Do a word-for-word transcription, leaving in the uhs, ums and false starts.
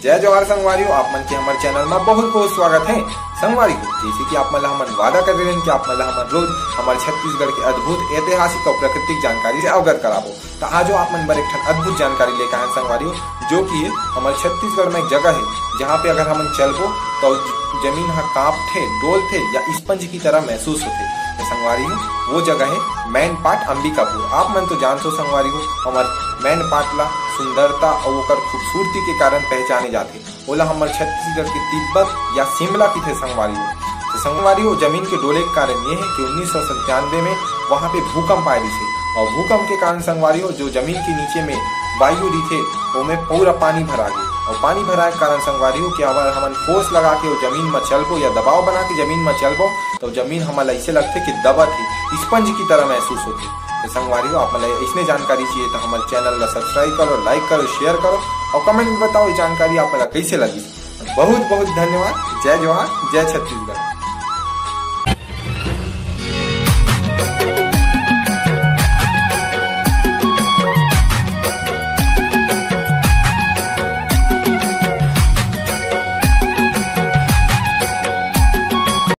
जय जोहार संगवारी हो, आप मन के हमर चैनल में बहुत बहुत स्वागत है। संगवारी हो, जैसे कि आप मन ला हमन वादा करे रहेन कि आप मन ला हमन रोज हमर छत्तीसगढ़ के अद्भुत ऐतिहासिक और प्राकृतिक जानकारी से अवगत कराबो, तो आज आप मन बर एक ठन अद्भुत जानकारी लेके आए हन संगवारी हो, जो कि हमर छत्तीसगढ़ में एक जगह है, जहाँ पे अगर हमन चलबो तो जमीन ह कांपथे, डोलथे या स्पंज की तरह महसूस होथे। तो संगवारी हो, वो जगह है मैनपाट अंबिकापुर। आप मन तो जानथो संगवारी हो, हमर मैनपाट ला सुंदरता और ओकर खूबसूरती के कारण पहचाने जाथे। ओला हमर छत्तीसगढ़ के तिब्बत या शिमला किथे संगवारी हो। तो संगवारी हो, जमीन के डोले के कारण ये है कि उन्नीस सौ संतानवे में वहाँ पे भूकंप आए रहिसे और भूकंप के कारण संगवारी हो, जो जमीन के नीचे में वायु रहिथे, ओमे पूरा पानी भरा गे और पानी भराए के कारण संगवारी हो कि अगर हमन फोर्स लगा के वो जमीन में चलबो या दबाव बना के जमीन में चलबो, तो जमीन हमन ला ऐसे लगथे कि दबत है, स्पंज की तरह महसूस होथे। तो संगवारी हो, आप मन ला ऐसने जानकारी चाहिए तो हमर चैनल ला सब्सक्राइब करो, लाइक करो, शेयर करो और कमेंट में बताओ ये जानकारी आप मन ला कैसे लगी। बहुत बहुत धन्यवाद। जय जोहार, जय छत्तीसगढ़।